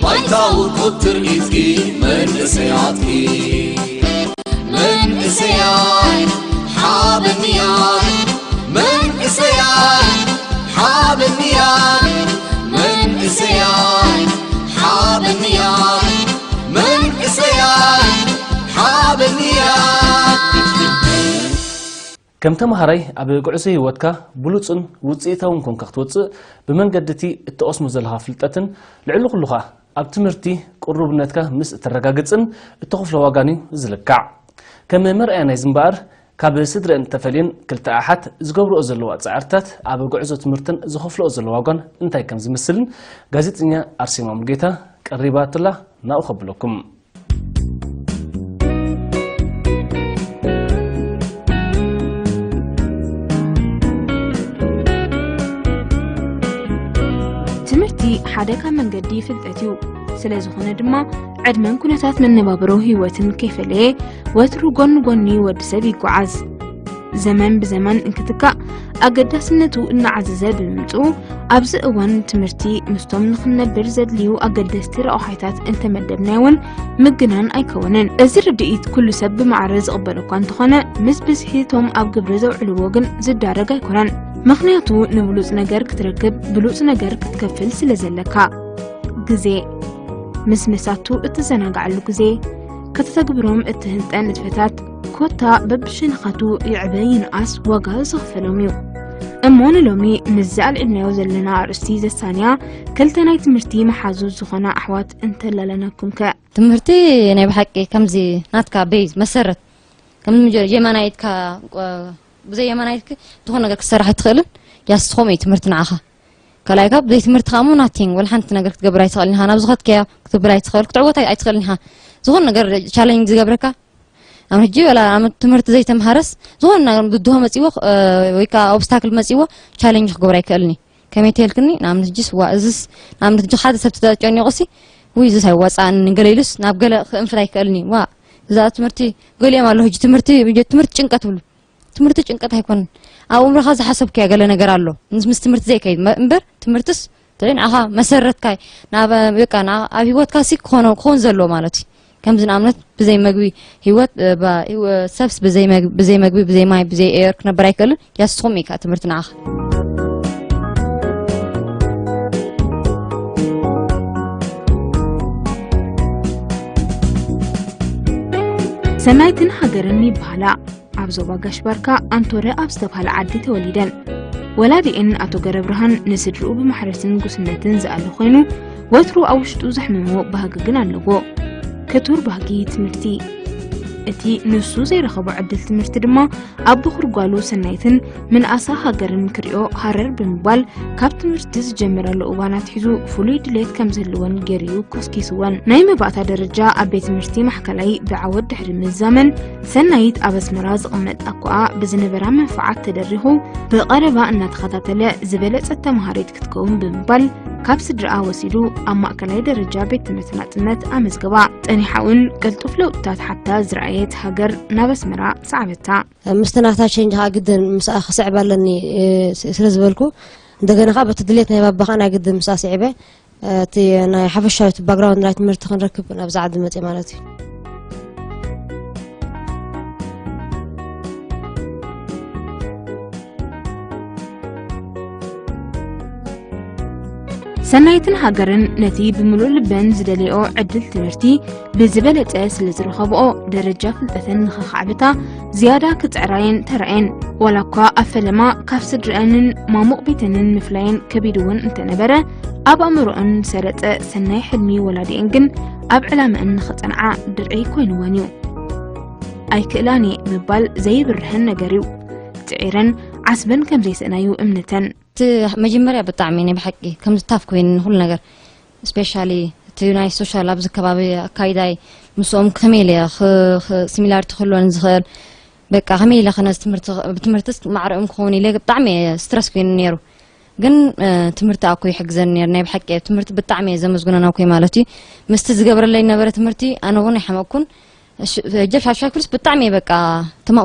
ባይታዊ ኮትር ኢትኪ መንእሰያትኪ መንእሰያት ሓበንያ መንእሰያት ሓበንያ መንእሰያት ሓበንያ መንእሰያት ሓበንያ ከም ተምሃራይ ኣብ ጉዕዞ ህይወትካ ብሉጽን ውጽኢታውን ኮንካ ክትወጽእ ብመንገዲ እቲ እትቐስሞ ዘለኻ ፍልጠትን ልዕሊ ኩሉ ኸኣ ኣብ ትምህርቲ ቅሩብነትካ ምስ እተረጋግጽን እተኸፍሎ ዋጋን እዩ ዝልካዕ። ከም መርኣያ ናይዚ እምበኣር ካብ ስድረአን ተፈልየን ክልተ ኣሓት ዝገብርኦ ዘለዋ ጻዕርታት ኣብ ጉዕዞ ትምህርተን ዝኸፍልኦ ዘሎ ዋጋን እንታይ ከም ዝመስልን ጋዜጠኛ ኣርሴማ ሙሉጌታ ቀሪባትላ ናብኡ ከብለኩም። ትምህርቲ ሓደ ካብ መንገዲ ፍልጠት እዩ። ስለ ዝኾነ ድማ ዕድመን ኩነታት መነባብሮ ህይወትን ከይፈለየ ወትሩ ጎኒ ጎኒ ወዲ ሰብ ይጓዓዝ። ዘመን ብዘመን እንክትካእ ኣገዳስነቱ እናዓዘዘ ብምምፅኡ ኣብዚ እዋን ትምህርቲ ምስቶም ንኽንነብር ዘድልዩ ኣገደስቲ ረቑሓይታት እንተመደብናዮ እውን ምግናን ኣይከውንን። እዚ ርድኢት ኩሉ ሰብ ብማዕረ ዝቕበሎ እኳ እንተኾነ ምስ ብዝሒ እቶም ኣብ ግብሪ ዘውዕልዎ ግን ዝዳረግ ኣይኮነን። ምኽንያቱ ንብሉፅ ነገር ክትረክብ ብሉፅ ነገር ክትከፍል ስለ ዘለካ። ግዜ ምስ መሳቱ እትዘናግዓሉ ግዜ፣ ከተተግብሮም እትህንጠ ንጥፈታት ኮታ በብሸነኻቱ ይዕበ ይንኣስ ዋጋ ዝኽፈሎም እዩ። እሞ ንሎሚ ምስዚ ኣልዒልናዮ ዘለና ኣርእስቲ ዘሳንያ ክልተ ናይ ትምህርቲ መሓዙት ዝኾና ኣሕዋት እንተላለናኩምከ? ትምህርቲ ናይ ብሓቂ ከምዚ ናትካ ቤዝ መሰረት ከም ጀማናይትካ ብዘይ የማናይትክ ዝኾነ ነገር ክትሰርሕ ኣይትኽእልን። ያስትኾም እዩ ትምህርቲ ንዓኻ ካልኣይ ካብ ዘይትምህርቲ ከኣ ሞ nothing ወላ ሓንቲ ነገር ክትገብር ኣይትኽእልን ኢኻ ናብ ዝኸድካዮ ክትብል ኣይትኽእል ክትዕወት ኣይትኽእልን ኢኻ ዝኾነ ነገር challenge ዝገብረካ ኣብ ሕጂ ወላ ኣብ ትምህርቲ ዘይተምሃረስ ዝኾነ ነገር ብድሆ መጺዎ ወይ ከዓ obstacle መጺዎ challenge ክገብር ኣይክእልን እዩ ከመይ ተልክኒ ንኣብነት ሕጂ ስዋ እዝስ ንኣብነት ሕጂ ሓደ ሰብ ተጨኒቑሲ ውይ እዝስ ኣይዋፃእን ገለ ኢሉስ ናብ ገለ ክእንፍት ኣይክእልን እዩ ዋ እዛ ትምህርቲ ገሊኦም ኣለዉ ሕጂ ትምህርቲ ትምህርቲ ጭንቀት ብሉ ትምህርቲ ጭንቀት ኣይኮነን ኣብ እምሮኻ ዝሓሰብክያ ገለ ነገር ኣሎ ምስ ትምህርቲ ዘይከይድ እምበር ትምህርትስ ጥዑይ ንዓኻ መሰረትካ ናብ በቃ ኣብ ሂወትካ ሲ ክኾኖ ክኾን ዘለዎ ማለት እዩ ከምዚ ንኣብነት ብዘይ መግቢ ሂወት ሰብስ ብዘይ መግቢ ብዘይ ማይ ብዘይ ኤር ክነበር ኣይክእልን ያስኹም ኢካ ትምህርቲ ንዓኻ ሰናይትን ሃገርን ይበሃላ ኣብ ዞባ ጋሽ ባርካ ኣንቶረ ኣብ ዝተባህለ ዓዲ ተወሊደን። ወላዲኤን ኣቶ ገረብርሃን ንስድርኡ ብማሕረስን ጉስነትን ዝኣሊ ኮይኑ ወትሩ ኣብ ውሽጡ ዘሕምሞ ባህጊ ግን ኣለዎ። ክቱር ባህጊ ትምህርቲ። እቲ ንሱ ዘይረኸቦ ዕድል ትምህርቲ ድማ ኣብ ብኹር ጓሉ ሰናይትን ምንኣሳ ሃገርን ክሪኦ ሃረር ብምባል ካብ ትምህርቲ ዝጀምረሉ እዋን ኣትሒዙ ፍሉይ ድሌት ከም ዝህልወን ገይሩ'ዩ ኮስኪስወን። ናይ መባእታ ደረጃ ኣብ ቤት ትምህርቲ ማሕከላይ ብዓወት ድሕሪ ምዝዛመን፣ ሰናይት ኣብ ኣስመራ ዝቕመጥ ኣኮኣ ብዝነበራ መንፍዓት ተደሪኹ ብቐረባ እናተኸታተለ ዝበለጸት ተምሃሪት ክትከውን ብምባል ካብ ስድራኣ ወሲዱ ኣብ ማእከላይ ደረጃ ቤት ትምህርቲ ናጽነት ኣመዝገባ። ጸኒሓ'ውን ቅልጡፍ ለውጥታት ሓታ ዝረኣየት ሃገር ናብ ኣስመራ ሰዓበታ። ምስቲ ናታ ቸንጅ ከዓ ግድን ምስኣ ክስዕብ ኣለኒ ስለ ዝበልኩ እንደገና ከዓ በቲ ድሌት ናይ ባባ ከዓ ናይ ግድን ምስኣ ስዒበ እቲ ናይ ሓፈሻዊ እቲ ባክግራውንድ ናይ ትምህርቲ ክንረክብ ናብዚ ዓዲ መፅእ ማለት እዩ። ሰናይትን ሃገርን ነቲ ብምሉእ ልበን ዝደልየኦ ዕድል ትምህርቲ ብዝበለጸ ስለ ዝረኸብኦ ደረጃ ፍልጠተን ንኸኻዕብታ ዝያዳ ክጽዕራየን ተራእየን። ዋላ እኳ ኣብ ፈለማ ካብ ስድረአንን ማሙቕ ቤተንን ምፍላየን ከቢድወን እንተነበረ፣ ኣብ ኣእምሮአን ዝሰረጸ ሰናይ ሕልሚ ወላዲአን ግን ኣብ ዕላመአን ንኸጸንዓ ድርዒ ኮይንወን እዩ። ኣይክእላን እየ ምባል ዘይብርሀን ነገር እዩ። ጽዒረን ዓስበን ከም ዘይስእና እዩ እምነተን። እቲ መጀመርያ ብጣዕሚ ናይ ብሓቂ ከምዚ ታፍ ኮይኑ ንኩሉ ነገር ስፔሻሊ እቲ ናይ ሶሻል ኣብዚ ከባቢ ኣካይዳይ ምስኦም ከመይ ኢለ ስሚላሪቲ ክህልወን ዝኽእል በቃ ከመይ ኢለ ከነዚ ትምህርቲ ብትምህርትስ ማዕረኦም ክኸውን ኢለ ብጣዕሚ እየ ስትረስ ኮይኑ ነይሩ ግን ትምህርቲ ኣኮ ይሕግዘኒ ነይሩ ናይ ብሓቂ ትምህርቲ ብጣዕሚ እየ ዘመስግኖ ናኮይ ማለት እዩ ምስቲ ዝገብረለይ ነበረ ትምህርቲ ኣነ እውን ኣይሓመቅኩን ጀፍ ሓሻኩልስ ብጣዕሚ እየ በቃ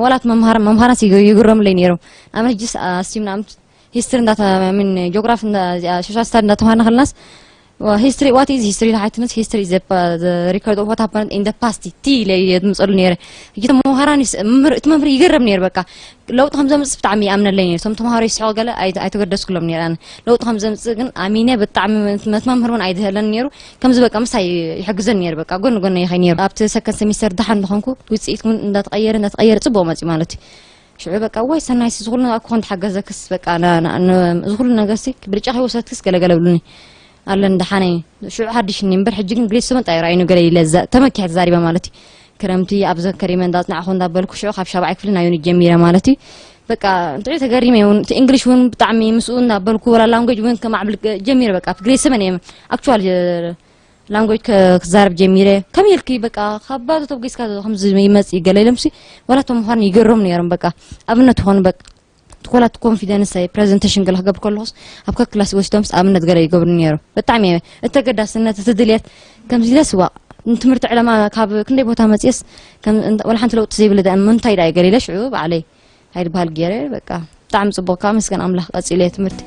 ዋላት መምሃራንስ ይግረምለይ ነይሮም ንኣብነት ጅስ ኣስቲም ንኣብነት ሂስትሪ እንዳተ ምን ጂኦግራፊ እዚኣ ሶሻል ስታዲ እንዳተማሃርና ከለናስ History, what is history? ሓትነት history is the record of what happened in the past. ቲ ኢለ እየ ዝምፀሉ ነይረ። ሕጂ ተምሃራን እቲ መምህር ይገረም ነይሩ። በቃ ለውጢ ከም ዘምፅእ ብጣዕሚ ይኣምነለይ ነይሩ። እቶም ተምሃሮ ይስሕቑ ገለ ኣይተገደስኩሎም ነይረ። ኣነ ለውጢ ከም ዘምፅእ ግን ኣሚነ ብጣዕሚ፣ መት መምህር እውን ኣይድህለን ነይሩ። ከምዚ በቃ ምሳይ ይሕግዘን ነይሩ። በቃ ጎን ጎን ይኸይ ነይሩ። ኣብቲ ሰከንድ ሰሚስተር ደሓን ዝኾንኩ ውፅኢት እውን እንዳተቐየረ እንዳተቐየረ ፅቡቕ መፅኡ ማለት እዩ። ሽዑ በቃ ወይ ሰናይ ሲ ዝኹሉ ነገር ክኾን ተሓገዘክስ በቃ እዚ ኩሉ ነገር ሲ ብልጫ ከይወሰድክስ ገለገለ ብሉኒ። ኣለን ደሓነይ ሽዑ ሓድሽኒ እምበር ሕጂ ግን ግሬስ ሰመን ጣይራ እዩ ገለ ኢለ ተመኪሐ ተዛሪበ ማለት እዩ። ክረምቲ ኣብ ዘከሪመ እንዳጽናዕኹ እንዳበልኩ ሽዑ ካብ ሻብዓይ ክፍሊ ናይ ዩኒት ጀሚረ ማለት እዩ። በቃ እንታይ ተገሪመ እውን እቲ እንግሊሽ እውን ብጣዕሚ ምስኡ እንዳበልኩ ወላ ላንጉጅ እውን ከማዕብል ጀሚረ። በቃ ኣብ ግሬስ ሰመን እየ ኣክቹዋል ላንጉጅ ክዛረብ ጀሚረ። ከመይ ኢልኪ በቃ ካብ ባዶ ተብጊስካ ከምዚ ይመጽእ ገለ ኢሎምሲ ዋላ ተምሃሮ ይገርም ነይሮም። በቃ ኣብነት ይኾኑ በቃ ትኮላት ኮንፊደንስ ኣይ ፕሬዘንቴሽን ገለ ክገብር ከለኹስ ኣብ ከክላስ ወስዶምስ ኣብነት ገለ ይገብሩ ነይሮም። ብጣዕሚ እየ እተገዳስነት እቲ ድልየት ከምዚ ኢለ ስዋቕ ንትምህርቲ ዕለማ ካብ ክንደይ ቦታ መፅየስ ወላ ሓንቲ ለውጢ ዘይብለ ዳ ምንታይ ዳ ገለ ኢለ ሽዑ ባዕለይ ኣይድበሃል ገይረ በቃ ብጣዕሚ ፅቡቕ ካብ መስገን ኣምላኽ ቀፂለ እየ ትምህርቲ።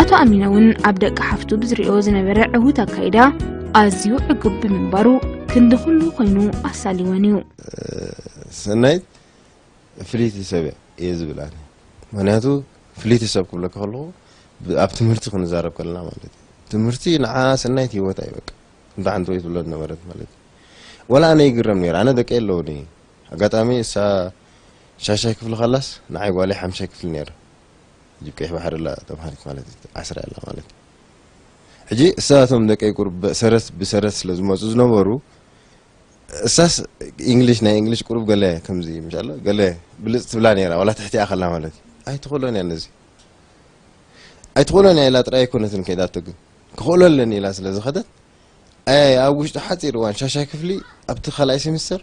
ኣቶ ኣሚነ እውን ኣብ ደቂ ሓፍቱ ብዝሪኦ ዝነበረ ዕዉት ኣካይዳ ኣዝዩ ዕጉብ ብምንባሩ ክንዲ ኩሉ ኮይኑ ኣሳሊወን እዩ። ሰናይት ፍልይቲ ሰብ እየ ዝብል ኣነ። ምክንያቱ ፍልይቲ ሰብ ክብለካ ከለኹ ብ- ኣብ ትምህርቲ ክንዛረብ ከለና ማለት እዩ። ትምህርቲ ንዓ ሰናይት ህይወት ኣይበቃ እንተ ሓንቲ ወይ ትብሎ ነበረት ማለት እዩ። ወላ ኣነ ይግረም ነይረ። ኣነ ደቂ የለውን እዩ። ኣጋጣሚ እሳ ሻሻይ ክፍሊ ከላስ ንዓይ ጓለይ ሓምሻይ ክፍሊ ነይረ። ጅብ ቀይሕ ባሕሪ ላ ተምሃሪት ማለት እዩ። ዓስራ ያላ ማለት እዩ። ሕጂ እሳቶም ደቀይ ቁርብ ሰረት ብሰረት ስለ ዝመፁ ዝነበሩ እሳስ ኢንግሊሽ ናይ ኢንግሊሽ ቁሩብ ገለ ከምዚ ምሻሎ ገለ ብልፅ ትብላ ነይራ ዋላ ትሕቲኣ ከላ ማለት እዩ። ኣይትኽእሎን እያ ነዚ ኣይትኽእሎን እያ ኢላ ጥራይ ኣይኮነትን ከይዳቶ ግን ክኽእሎ ኣለኒ ኢላ ስለ ዝኸደት ኣይ ኣብ ውሽጢ ሓፂር እዋን ሻሻይ ክፍሊ ኣብቲ ካልኣይ ሴሚስተር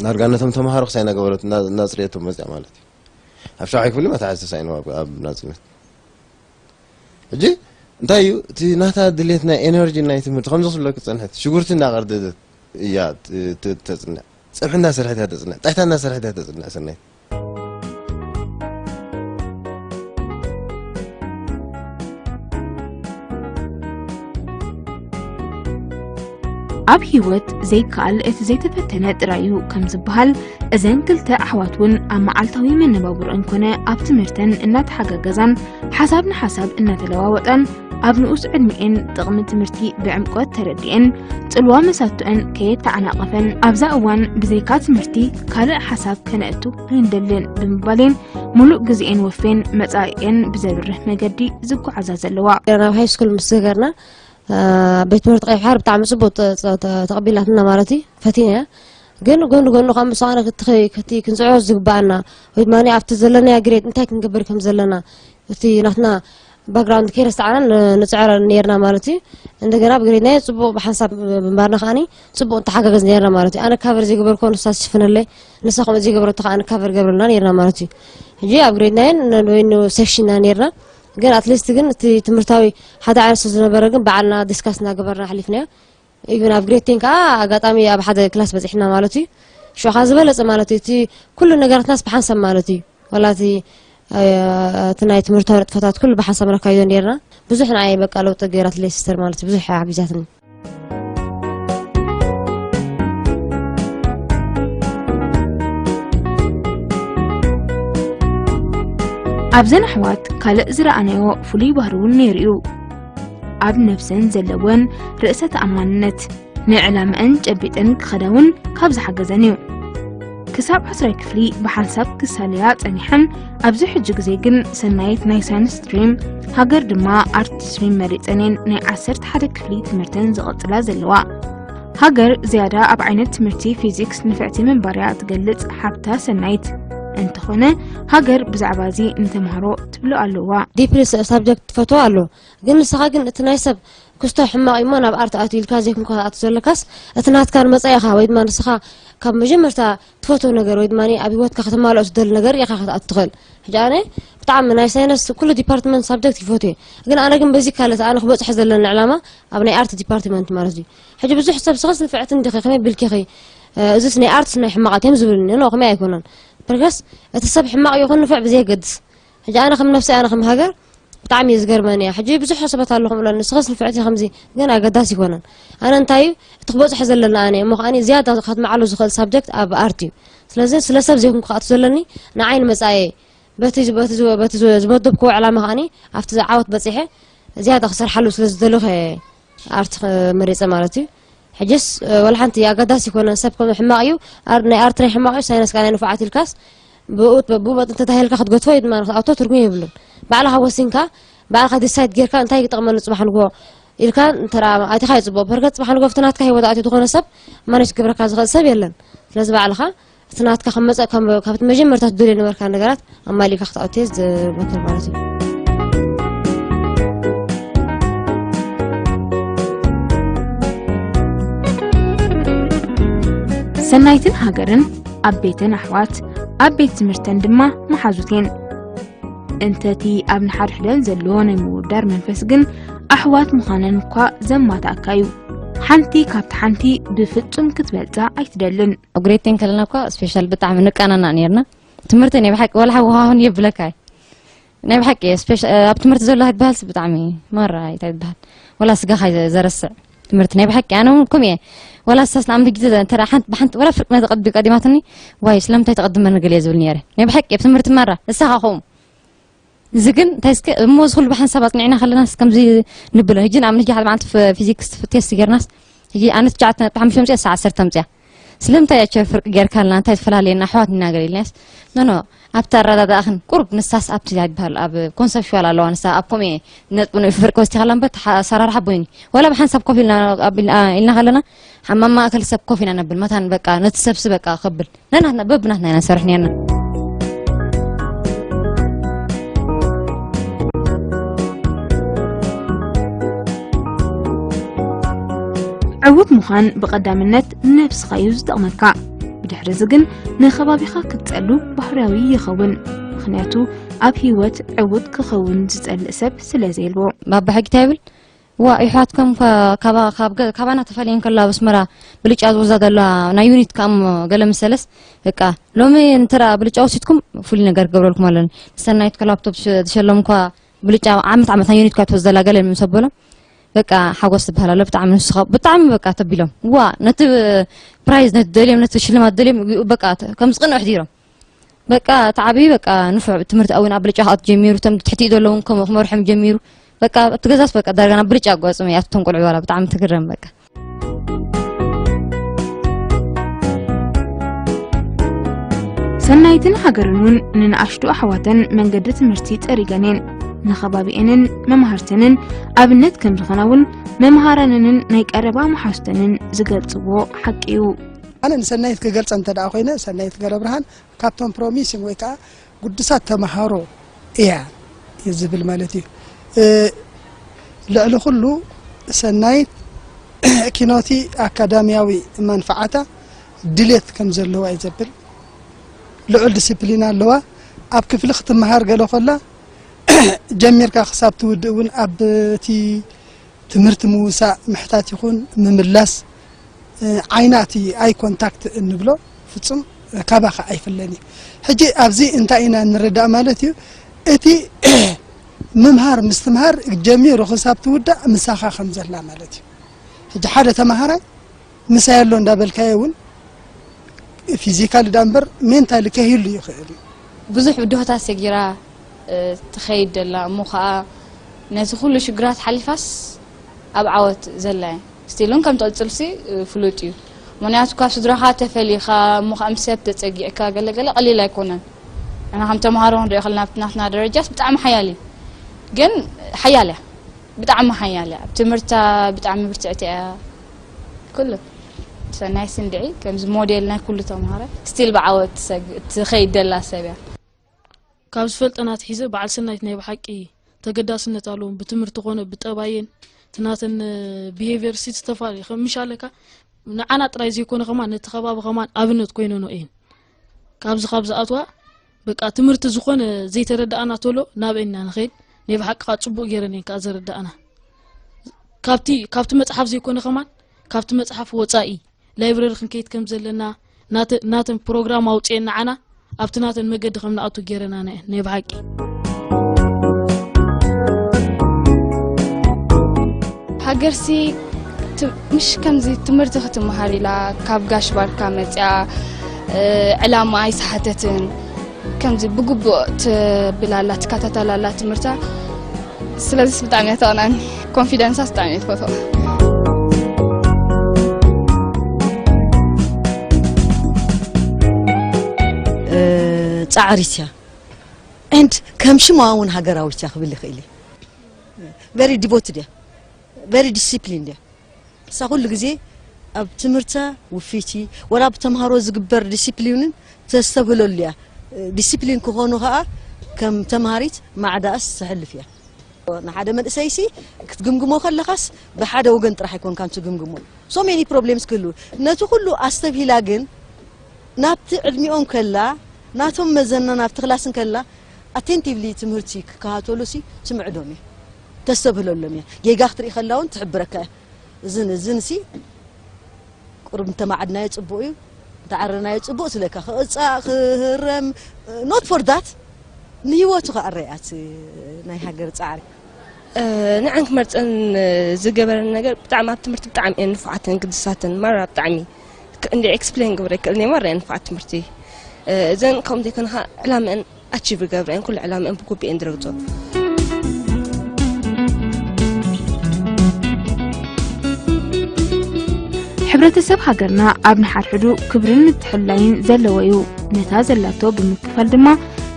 ዳርጋ ነቶም ተምሃሮ ክሳይ እናገበረት እናፅርየቶም መፅያ ማለት እዩ። ኣብ ሻውዓይ ክፍሊ መታሕዚ ተሳኢንዋ ኣብ ናፅነት ሕጂ እንታይ እዩ እቲ ናታ ድሌት ናይ ኤነርጂ ናይ ትምህርቲ ከምዚ ክብለክ ዝፀንሐት ሽጉርቲ እናቐርደደት እያ ተፅንዕ ፀብሒ እናሰርሐት እያ ተፅንዕ ጣይታ እናሰርሐት እያ ተፅንዕ ሰናይት ኣብ ህይወት ዘይከኣል እቲ ዘይተፈተነ ጥራይ እዩ ከም ዝበሃል እዘን ክልተ ኣሕዋት እውን ኣብ መዓልታዊ መነባብሮአን ኮነ ኣብ ትምህርተን እናተሓጋገዛን ሓሳብ ንሓሳብ እናተለዋወጠን ኣብ ንኡስ ዕድሚኤን ጥቕሚ ትምህርቲ ብዕምቆት ተረዲኤን ጽልዋ መሳትኦን ከየተዓናቐፈን ኣብዛ እዋን ብዘይካ ትምህርቲ ካልእ ሓሳብ ከነእቱ ኣይንደልን ብምባሌን ሙሉእ ግዜኤን ወፌን መጻኢኤን ብዘብርህ መገዲ ዝጓዓዛ ዘለዋ። ናብ ሃይ ስኩል ምስ ሰገርና ቤት ትምህርቲ ቀይሕ ባሕሪ ብጣዕሚ ፅቡቅ ተቐቢላትና ማለት እዩ ፈቲና እያ ግን ጎኒ ጎኒ ካብ ምሳና ክቲ ክንፅዕሮ ዝግባኣና ወይ ድማ ኣብቲ ዘለናያ ግሬድ እንታይ ክንገብር ከም ዘለና እቲ ናትና ባክግራውንድ ከይረሳዕና ንፅዕረ ነርና ማለት እዩ እንደገና ብግሬድና ፅቡቅ ብሓንሳብ ምንባርና ከዓኒ ፅቡቅ ንተሓጋገዝ ነርና ማለት እዩ ኣነ ካቨር ዘይገበርኮ ንሳ ዝሽፍነለይ ንሳ ከምኡ ዘይገበረቶ ከዓ ንካቨር ገብረልና ነርና ማለት እዩ ሕጂ ኣብ ግሬድናየን ወይ ሴክሽንና ነርና ግን ኣትሊስት ግን እቲ ትምህርታዊ ሓደ ዓይነት ስለ ዝነበረ ግን ባዕልና ዲስካስ እናገበርና ኣሕሊፍናዮ ኢቭን ኣብ ግሬድ ቴን ከዓ ኣጋጣሚ ኣብ ሓደ ክላስ በፂሕና ማለት እዩ ሽዑ ከዓ ዝበለፀ ማለት እዩ እቲ ኩሉ ነገራትናስ ብሓንሳብ ማለት እዩ ዋላ እቲ እቲ ናይ ትምህርታዊ ንጥፈታት ኩሉ ብሓንሳብ ነካይዶ ነርና ብዙሕ ንዓይ በቃ ለውጢ ገይራትለይ ሲስተር ማለት እዩ ብዙሕ ሓጊዛትኒ ኣብዘን ኣሕዋት ካልእ ዝረኣናዮ ፍሉይ ባህሪ እውን ነይሩ እዩ ኣብ ነብሰን ዘለወን ርእሰ ተኣማንነት ንዕላምአን ጨቢጠን ክኸዳ እውን ካብ ዝሓገዘን እዩ ክሳብ ዓስራይ ክፍሊ ብሓንሳብ ክሳለያ ጸኒሐን ኣብዚ ሕጂ ግዜ ግን ሰናይት ናይ ሳይንስ ስትሪም ሃገር ድማ ኣርት ስትሪም መሪጸን እየን ናይ ዓሰርተ ሓደ ክፍሊ ትምህርተን ዝቕጽላ ዘለዋ ሃገር ዝያዳ ኣብ ዓይነት ትምህርቲ ፊዚክስ ንፍዕቲ ምንባርያ ትገልጽ ሓብታ ሰናይት እንተኾነ ሃገር ብዛዕባ እዚ ንተምሃሮ ትብሎ ኣለዋ ዲፕሊ ሳብጀክት ትፈትዎ ኣሎ ግን ንስኻ ግን እቲ ናይ ሰብ ክስቶ ሕማቕ እሞ ናብ ኣርት ኣትዩ ኢልካ ዘይኮንካ ክትኣቱ ዘለካስ እቲ ናትካ ንመጻኢኻ ወይ ድማ ንስኻ ካብ መጀመርታ ትፈትዎ ነገር ወይ ድማ ኣብ ህይወትካ ከተማልኦ ትደሊ ነገር ኢኻ ክትኣቱ ትኽእል ሕጂ ኣነ ብጣዕሚ ናይ ሳይነስ ኩሉ ዲፓርትመንት ሳብጀክት ይፈትዮ ግን ኣነ ግን በዚ ካልእ ኣነ ክበፅሖ ዘለኒ ዕላማ ኣብ ናይ ኣርት ዲፓርትመንት ማለት እዩ ሕጂ ብዙሕ ሰብ ስኸስ ንፍዕቲ እንዲኺ ከመይ ቢልኪኺ እዚስ ናይ ኣርትስ ናይ ሕማቕ ኣትዮም ዝብሉኒ ኖ ከመይ ኣይኮነን። በርከስ እቲ ሰብ ሕማቕ ይኹን ንፉዕ ብዘየገድስ ሕጂ ኣነ ከም ነፍሲ ኣነ ከም ሃገር ብጣዕሚ እዩ ዝገርመኒ እያ። ሕጂ ብዙሕ ሰባት ኣለኹም ብለኒ ንስኸስ ንፍዕቲ ከምዚ ግን ኣገዳሲ ይኮነን። ኣነ እንታይ እዩ እቲ ክበፅሖ ዘለና ኣነ እሞ ከዓኒ ዝያዳ ከትመዓሉ ዝኽእል ሳብጀክት ኣብ ኣርት እዩ። ስለዚ ስለ ሰብ ዘይኮንኩ ክኣቱ ዘለኒ ንዓይ ንመፃኤ በቲ በቲ በቲ ዝመደብክዎ ዕላማ ከዓኒ ኣብቲ ዓወት በፂሐ ዝያዳ ክሰርሓሉ ስለ ዝደለኹ ኣርት መሪፀ ማለት እዩ። ሕጅስ ወላ ሓንቲ ኣገዳሲ ይኮነን ሰብ ከም ሕማቕ እዩ። ኣር- ናይ ኣርት ናይ ሕማቕ እዩ ሳይነስ ከኣ ናይ ንፉዓት ኢልካስ ብኡ ብኡ መጠን ተታሂልካ ክትገትፎ እዩ ድማ ንክትኣቶ ትርጉም የብሉን። ባዕልኻ ወሲንካ ባዕልኻ ዲሳይድ ጌርካ እንታይ ይጠቕመኒ ጽባሕ ንግሆ ኢልካ እንተ ኣቲኻ ይጽቡቕ። በርግጽ ጽባሕ ንግሆ ኣብቲ ናትካ ህይወት ኣትዩ ዝኾነ ሰብ ማኔጅ ክገብረካ ዝኽእል ሰብ የለን። ስለዚ ባዕልኻ እቲ ናትካ ከም መጸ ከም ካብቲ መጀመርታ ትደልዮ ነበርካ ነገራት ኣማሊእካ ክትኣቱ እየ ዝመክር ማለት እዩ። ሰናይትን ሃገርን ኣብ ቤተን ኣሕዋት ኣብ ቤት ትምህርተን ድማ መሓዙት እየን። እንተቲ ኣብ ንሓድሕደን ዘሎ ናይ ምውዳር መንፈስ ግን ኣሕዋት ምዃነን እኳ ዘማታእካ እዩ። ሓንቲ ካብቲ ሓንቲ ብፍጹም ክትበልጻ ኣይትደልን። ኣብ ግሬድ ቴን ከለና እኳ ስፔሻል ብጣዕሚ ንቀናናእ ነርና። ትምህርቲ ናይ ብሓቂ ወላ ሃዋሁን የብለካ እዩ። ናይ ብሓቂ ስፔሻ ኣብ ትምህርቲ ዘሎ ይበሃልስ ብጣዕሚ ማራ እንታይ ይበሃል ወላ ስጋኻ ዘረስዕ ትምህርቲ ናይ ብሓቂ ኣነ እውን ከምኡ እየ። ወላ ሳስ ንኣምር ግዜ እንተ ሓንቲ ብሓንቲ ወላ ፍርቂ ናይ ተቐድሚ ቀዲማትኒ ዋይ ስለምንታይ ተቐድመኒ ገለ እየ ዝብል ነይረ ናይ ብሓቂ ኣብ ትምህርቲ ማራ ንስኻ ከምኡ እዚ ግን እንታይ እስከ እሞ እዚ ኩሉ ብሓንሳብ ኣጽኒዕና ከለናስ ከምዚ ንብሎ ሕጂ ንኣብነት ሕጂ ሓደ መዓልቲ ፊዚክስ ቴስት ጌርናስ ሕጂ ኣነ ትሽዓተ ነጥቢ ሓሙሽተ ኣምፅያ ንሳ ዓሰርተ ኣምፅያ ስለምንታይ ኣቸ ፍርቂ ጌርካልና እንታይ ትፈላለየና ኣሕዋት ኢና ገለ ኢልናስ ኖ ኖ ኣብቲ ኣረዳድኣኽን ቁሩብ ንሳስ ኣብቲ ይበሃል ኣብ ኮንሰፕሽዋል ኣለዋ ንሳ ኣብ ከምኡ ነጥቢ ንኡ ፍርቂ ወስቲ ከላ እምበር ኣሰራርሓ ቦይኒ ወላ ብሓንሳብ ኮፍ ኢልና ኢልና ከለና ኣብ ማእከል ሰብ ኮፍ ኢና ነብል መታን በቃ ነቲ ሰብሲ በቃ ከብል ነናትና በብናትና ኢና ንሰርሕ ነርና። ዕዉት ምዃን ብቐዳምነት ንነብስኻ እዩ ዝጠቕመካ። ብድሕሪ እዚ ግን ንኸባቢኻ ክትጸሉ ባህርያዊ ይኸውን። ምኽንያቱ ኣብ ህይወት ዕዉት ክኸውን ዝጸልእ ሰብ ስለ ዘየልቦ። ባባ ሕጊ እንታይ ይብል? ዋ ይሕዋትከም ካባና ተፈልየን ከላ ኣብ ኣስመራ ብልጫ ዝወስዳ ዘላ ናይ ዩኒት ከኣ ገለ ምሰለስ በቃ ሎሚ እንተ ብልጫ ወሲድኩም ፍሉይ ነገር ክገብረልኩም ኣለኒ ንሰናይት ከ ላፕቶፕ ዝሸለምኳ ብልጫ ዓመት ዓመት ናይ ዩኒት ከኣ ትወስድ ዘላ ገለ ምስ ኣበሎም በቃ ሓጎስ ትበሃል ኣሎ ብጣዕሚ ንስኻ ብጣዕሚ በቃ ተቢሎም ዋ ነቲ ፕራይዝ ነቲ ደልዮም ነቲ ሽልማት ደልዮም በቃ ከም ዝቕንዑ ኣሕዲሮም በቃ እቲ ዓብዪ በቃ ንፉዕ ትምህርቲ እውን ኣብ ብልጫ ክኣቱ ጀሚሩ እቶም ትሕቲኡ ዘለዉ እውን ከምኡ ክመርሖም ጀሚሩ በቃ ኣብቲ ገዛስ በቃ ዳርጋ ናብ ብልጫ ኣጓፅም እያ እቶም ቆልዑ ዋላ ብጣዕሚ ትግረም በቃ ሰናይትን ሃገርን እውን ንንኣሽቱ ኣሕዋተን መንገዲ ትምህርቲ ጠሪገን እየን ንኸባቢኤንን መማህርተንን ኣብነት ከም ዝኾና እውን መምሃራነንን ናይ ቀረባ መሓዙተንን ዝገልፅዎ ሓቂ እዩ ኣነ ንሰናይት ክገልፀ እንተ ደኣ ኮይነ ሰናይት ገረብርሃን ካብቶም ፕሮሚሲንግ ወይ ከዓ ግዱሳት ተምሃሮ እያ ዝብል ማለት እዩ። ልዕሊ ኩሉ ሰናይት ኪኖቲ ኣካዳሚያዊ መንፍዓታ ድሌት ከም ዘለዋ እዩ ዘብል። ልዑል ዲሲፕሊን ኣለዋ። ኣብ ክፍሊ ክትመሃር ገለ ኮላ ጀሚርካ ክሳብ ትውድእ እውን ኣብቲ ትምህርቲ ምውሳእ ምሕታት ይኹን ምምላስ ዓይና እቲ ኣይ ኮንታክት እንብሎ ፍጹም ካባኻ ኣይፍለን እዩ። ሕጂ ኣብዚ እንታይ ኢና ንርዳእ ማለት እዩ እቲ ምምሃር ምስትምሃር ጀሚሩ ክሳብ ትውዳእ ምሳኻ ከም ዘላ ማለት እዩ። ሕጂ ሓደ ተማሃራይ ምሳይ ኣሎ እንዳበልካዮ እውን ፊዚካሊ ዳ እምበር ሜንታሊ ከይህሉ ይኽእል እዩ። ብዙሕ ብድሆታት ሰጊራ ትኸይድ ደላ እሞ ኸዓ ነቲ ኩሉ ሽግራት ሓሊፋስ ኣብ ዓወት ዘላ እያ። ስቲል እውን ከም ትቕፅልሲ ፍሉጥ እዩ። ምኽንያቱ ካብ ስድራኻ ተፈሊኻ እሞ ኸዓ ምስ ሰብ ተፀጊዕካ ገለገለ ቀሊል ኣይኮነን። ንሕና ከም ተምሃሮ ክንሪኦ ከለና ኣብቲ ናትና ደረጃስ ብጣዕሚ ሓያል እዩ። ግን ሓያል እያ። ብጣዕሚ ሓያል እያ ኣብ ትምህርታ ብጣዕሚ ብርትዕቲ እያ ኩሉ ሰናይ ስንድዒ ከምዚ ሞዴል ናይ ኩሉ ተምሃራይ ስቲል ብዓወት ትኸይድ ደላ ሰብ እያ። ካብ ዝፈልጠን ኣትሒዘ በዓል ሰናይት ናይ ብሓቂ ተገዳስነት ኣለዎም ብትምህርቲ ኮነ ብጠባየን እቲ ናተን ብሄቪየር ሲ ዝተፈላለየ ከም ምሽ ኣለካ ንዓና ጥራይ ዘይኮነ ከማን ነቲ ከባቢ ከማን ኣብነት ኮይነኖ እየን ካብዚ ካብ ዝኣትዋ በቃ ትምህርቲ ዝኾነ ዘይተረዳኣና ተሎ ናበይ ኢና ንኸይድ ናይ ብሓቂ ከዓ ፅቡቅ ገይረን እየን ከዓ ዘረዳኣና ካብቲ ካብቲ መፅሓፍ ዘይኮነ ከማን ካብቲ መፅሓፍ ወፃኢ ላይብረሪ ክንከይድ ከም ዘለና፣ ናተ-፣ ናተን ፕሮግራም ኣውፅኤን ንዓና ኣብቲ ናተን መገዲ ከም ንኣቱ ገይረናና እየን ናይ ብሓቂ። ሃገርሲ ት-፣ ምሽ ከምዚ ትምህርቲ ክትመሃር ኢላ ካብ ጋሽ ባርካ መፅያ፣ እ፣ ዕላማ ኣይሰሓተትን። ከምዚ ብግቡእ ትብል ኣላ፣ ትከታተል ኣላ ትምህርታ። ስለዚስ ብጣዕሚ እያ ተቐናኒ። ኮንፊደንሳስ ብጣዕሚ እየ ትፈትዋ። እ፣ ፃዕሪት እያ። And ከም ሽማ እውን ሃገራዊት እያ ክብል ይኽእል እየ። Very devoted እያ። Very disciplined እያ። እሳ ኩሉ ግዜ ኣብ ትምህርታ ውፍይቲ፣ ወላ ኣብ ተምሃሮ ዝግበር ዲሲፕሊንን ተስተብህለሉ እያ። ዲሲፕሊን ክኾኑ ከኣ ከም ተምሃሪት ማዕዳኣስ ትሕልፍ እያ። ንሓደ መንእሰይሲ ክትግምግሞ ከለኻስ ብሓደ ወገን ጥራሕ ኣይኮንካን ትግምግሞ። So many problems ክህሉ፣ ነቲ ኩሉ ኣስተብሂላ ግን ናብቲ ዕድሚኦም ከላ፣ ናቶም መዘና ናብቲ ክላስ እንከላ ኣቴንቲቭሊ ትምህርቲ ክከታተሉሲ ትምዕዶም እያ፣ ተስተብህለሎም እያ። ጌጋ ክትርኢ ከላ እውን ትሕብረካ እያ። እዝን እዝንሲ ቁሩብ እንተማዕድናዮ ጽቡቕ እዩ፣ እንተዓረናዮ ጽቡቕ ትብለካ። ክቕጻእ ክህረም፣ not for that፣ ንህይወቱ ክኣረ እያ እቲ ናይ ሃገር ጻዕሪ። ንዐን ክመርፀን ዝገበረን ነገር ብጣዕሚ ኣብ ትምህርቲ ብጣዕሚ እየን ንፉዓትን ግድሳትን ማራ ብጣዕሚ እንዲ ኤክስፕሌን ግብረ ይክእልኒ ማራ እየን ንፉዓት ትምህርቲ እዘን ከምኡ ዘይኮነ ከዓ ዕላመአን ኣቺቭ ይገብረአን ኩሉ ዕላመአን ብጉቢ እየን ዝረግፆ። ሕብረተሰብ ሃገርና ኣብ ንሓድሕዱ ክብርን ምትሕልላይን ዘለዎ እዩ። ነታ ዘላቶ ብምክፋል ድማ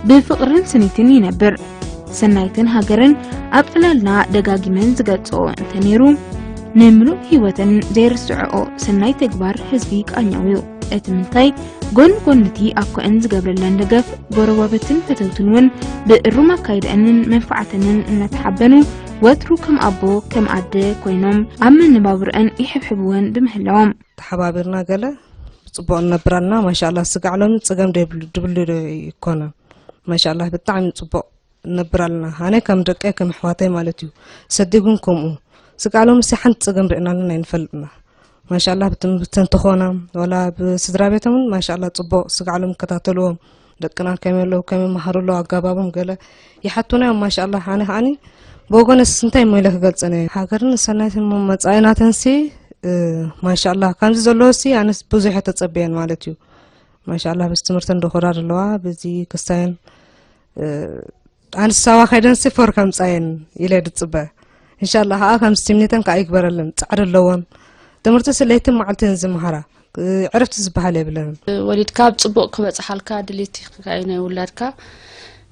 ብፍቕርን ስኒትን ይነብር። ሰናይትን ሃገርን ኣብ ጽላልና ደጋጊመን ዝገልጽኦ እንተነይሩ፣ ንምሉእ ህይወተን ዘይርስዕኦ ሰናይ ተግባር ህዝቢ ቃኛው እዩ። እቲ ምንታይ፣ ጎን ጎን'ቲ ኣኮአን ዝገብረለን ደገፍ፣ ጎረባብትን ፈተውትን እውን ብእሩም ኣካይዳኣንን መንፍዓተንን እናተሓበኑ፣ ወትሩ ከም ኣቦ ከም ኣደ ኮይኖም ኣብ መነባብሮአን ይሕብሕብወን ብምህላዎም። ተሓባቢርና ገለ ብጽቡቕ ንነብር ኣለና ማሻኣላህ። ስጋዕ ሎሚ ጸገም ዶ ይብሉ ድብሉ ዶ ይኮነ ማሻኣላህ ብጣዕሚ ጽቡቕ ንነብር ኣለና። ኣነ ከም ደቀይ ከም ኣሕዋተይ ማለት እዩ። ሰዲ እውን ከምኡ ስጋዕ ሎምሲ ሓንቲ ጸገም ርኢና ኣለና ኣይንፈልጥና። ማሻኣላህ ብትምህርቲ እንተኾነ ወላ ብስድራ ቤቶም እውን ማሻኣላህ ጽቡቕ ስጋዕ ሎም ይከታተልዎም። ደቅና ከመይ ኣለዉ ከመይ ይመሃሩ ኣለዉ ኣጋባቦም ገለ ይሓቱና እዮም ማሻኣላህ። ኣነ ከዓኒ ብወገነስ እንታይ እሞ ኢለ ክገልጸን እየ ሃገርን ሰናይትን እሞ መጻኢ ናተንሲ ማሻኣላህ ከምዚ ዘለዎሲ ኣነስ ብዙሕ እየ ተጸብየን ማለት እዩ። ማሻኣላህ በዚ ትምህርተን ዶ ኮራር ኣለዋ በዚ ክስታየን ኣንሳዋ ከይደንሲ ፎር ከምጻየን ኢለ ድጽበ። እንሻላ ከኣ ከምዚ ትምኒተን ከኣ ይግበረለን ጻዕሪ ኣለወን። ትምህርትሲ ለይትን መዓልትን ዝመሃራ ዕረፍቲ ዝበሃል የብለንን። ወሊድካ ኣብ ጽቡቕ ክበጽሓልካ ድሌትካ እዩ ናይ ውላድካ።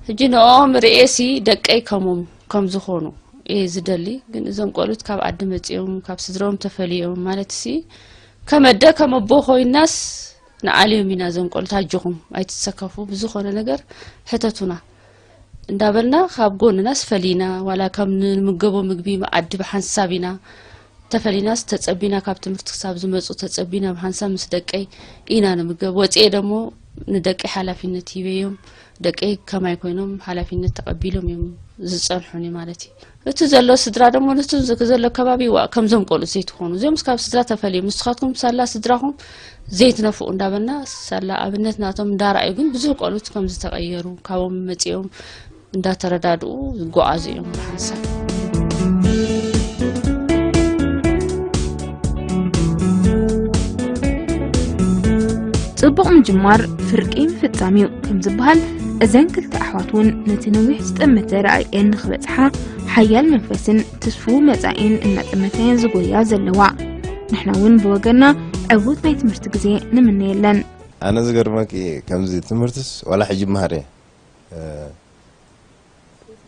ሕጂ ንኦም ርእየሲ ደቀይ ከሞም ከም ዝኾኑ እየ ዝደሊ። ግን እዞም ቆሉት ካብ ዓዲ መጺኦም ካብ ስድሮም ተፈልዮም ማለትሲ ከም ኣደ ከም ኣቦ ኮይናስ ንዓልዮም ኢና እዞም ቆሉት ኣጆኹም ኣይትሰከፉ ብዝኾነ ነገር ሕተቱና እንዳበልና ካብ ጎንናስ ፈሊና ዋላ ካብ ንምገቦ ምግቢ መኣዲ ብሓንሳብ ኢና ተፈሊናስ ተጸቢና ካብ ትምህርቲ ክሳብ ዝመጹ ተጸቢና ብሓንሳብ ምስ ደቀይ ኢና ንምገብ ወጽኤ ደሞ ንደቀይ ሓላፊነት ሂበዮም ደቀይ ከማይ ኮይኖም ሓላፊነት ተቐቢሎም እዮም ዝጸንሑኒ ማለት እዩ። እቲ ዘሎ ስድራ ደሞ ነቲ ዘሎ ከባቢ ዋእ ከምዞም ቆልዑት ዘይትኾኑ እዚኦም ካብ ስድራ ተፈልዮም ንስኻትኩም ሳላ ስድራኹም ዘይትነፍቑ እንዳበልና ሳላ ኣብነት ናቶም እንዳረኣዩ ግን ብዙህ ቆልዑት ከም ዝተቐየሩ ካብኦም መጺኦም እንዳተረዳድኡ ይጓዓዙ እዮም ብሓንሳብ። ጽቡቕ ምጅማር ፍርቂ ምፍጻም እዩ ከም ዝበሃል፣ እዘን ክልተ ኣሕዋት እውን ነቲ ነዊሕ ዝጠመተ ራእየን ንኽበጽሓ ሓያል መንፈስን ትስፉው መጻኢን እናጠመታ እየን ዝጎያ ዘለዋ። ንሕና እውን ብወገንና ዕዉት ናይ ትምህርቲ ግዜ ንምነየለን። ኣነ ዝገርመኪ ከምዚ ትምህርትስ ዋላ ሕጂ ይመሃር እየ።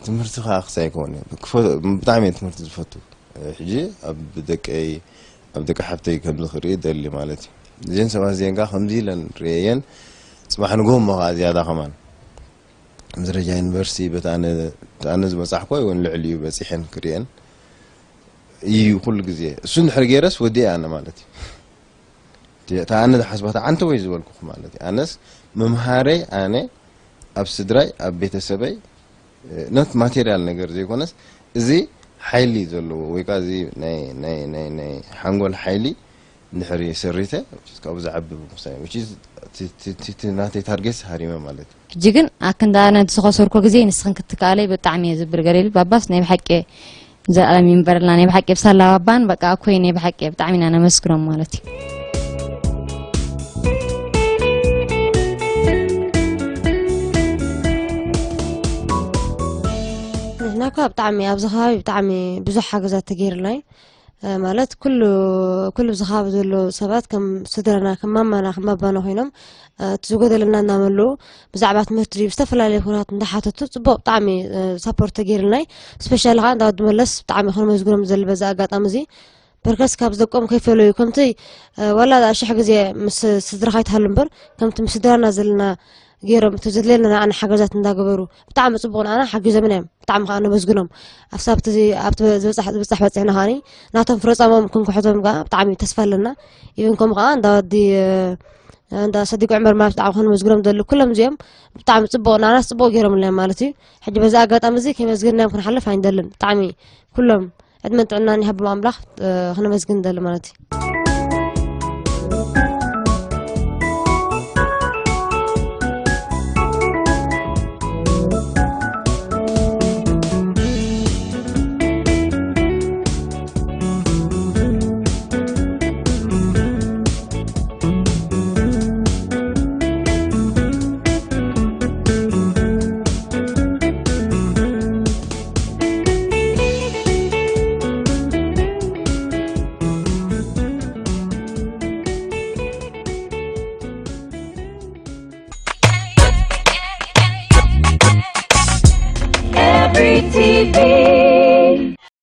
ትምህርቲ ከዓ ክሳይ ኣይኮን ብጣዕሚ እየ ትምህርቲ ዝፈቱ ሕጂ ኣብ ደቀይ ኣብ ደቂ ሓብተይ ከምዚ ክርኢ ደሊ ማለት እዩ እዚን ሰባት እዚን ከዓ ከምዚ ኢለን ርእየየን ፅባሕ ንግሆ እሞ ከዓ ዝያዳ ከማን ደረጃ ዩኒቨርሲቲ በቲ ኣነ ዝመፃሕኮ ይውን ልዕሊ እዩ በፂሐን ክርእየን እዩ ኩሉ ግዜ እሱ እንድሕር ገይረስ ወዲአ ኣነ ማለት እዩ እታ ኣነ ዝሓስባ እታ ዓንተወይ ዝበልኩኹ ማለት እዩ ኣነስ ምምሃረይ ኣነ ኣብ ስድራይ ኣብ ቤተሰበይ not material ነገር ዘይኮነስ እዚ ሓይሊ ዘለዎ ወይ ከዓ እዚ ናይ ናይ ናይ ናይ ሓንጎል ሓይሊ እንድሕር እየ ሰሪተ ካብኡ ዝዓቢ ብምሳይ which is እቲ ናተይ ታርጌት ሃሪመ ማለት እዩ። ሕጂ ግን ኣክንዳ ነቲ ዝኸሰርኮ ግዜ ንስኽን ክትከኣለይ ብጣዕሚ እየ ዝብል ገለ ኢሉ ባባስ ናይ ብሓቂ ዘኣለም ይንበረልና ናይ ብሓቂ ብሳላ ባባን በቃ ኣኮይ ናይ ብሓቂ ብጣዕሚ ኢና ነመስግኖም ማለት እዩ። ንሕና እኳ ብጣዕሚ ኣብዚ ከባቢ ብጣዕሚ ብዙሕ ሓገዛት ተገይርልና እዩ። ማለት ኩሉ ኩሉ ኣብዚ ከባቢ ዘሎ ሰባት ከም ስድራና ከም ማማና ከም ባባና ኮይኖም እቲ ዝጎደለና እናመልኡ ብዛዕባ ትምህርቲ ድዩ ዝተፈላለዩ ኩነታት እንዳሓተቱ ፅቡቅ ብጣዕሚ ሳፖርት ተገይርልና እዩ። ስፔሻሊ ከዓ እንዳ ወዲ መለስ ብጣዕሚ ክነመስግኖም ዝደሊ በዚ ኣጋጣሚ እዚ በርከስ ካብ ደቆም ከይፈለዩ ከምቲ ዋላ ሽሕ ግዜ ምስ ስድራኻ ይትሃሉ እምበር ከምቲ ምስ ስድራና ዘለና ገይሮም እቲ ዘድልየና ንዓና ሓገዛት እንዳገበሩ ብጣዕሚ ፅቡቅ ንዓና ሓጊዞምና እዮም። ብጣዕሚ ከዓ ነመስግኖም። ኣብሳብ እቲ ኣብቲ ዝበፃሕ ዝበፃሕ በፂሕና ከዓ ናቶም ፍረፃሞም ክንክሕቶም ከዓ ብጣዕሚ ተስፋ ኣለና። ኢብን ከምኡ ከዓ እንዳ ወዲ እንዳ ሰዲቅ ዕመር ማለት ብጣዕሚ ከነመስግኖም ደሊ ኩሎም እዚኦም ብጣዕሚ ፅቡቅ ንዓናስ ፅቡቅ ገይሮምልና እዮም ማለት እዩ። ሕጂ በዚ ኣጋጣሚ እዚ ከመስግናዮም ክንሓልፍ ኣይንደልን። ብጣዕሚ ኩሎም ዕድመን ጥዕናን ይሃቦም ኣምላኽ። ክነመስግን ደሊ ማለት እዩ።